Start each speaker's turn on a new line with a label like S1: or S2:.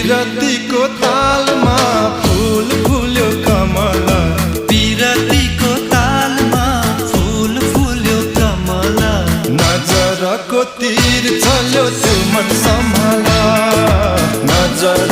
S1: पिरतीको तालमा फूल फुल्यो कमला,
S2: पिरतीको तालमा फूल फुल्यो कमला।
S1: नजरको तीर चल्यो त्यो मन सम्हाला, नजर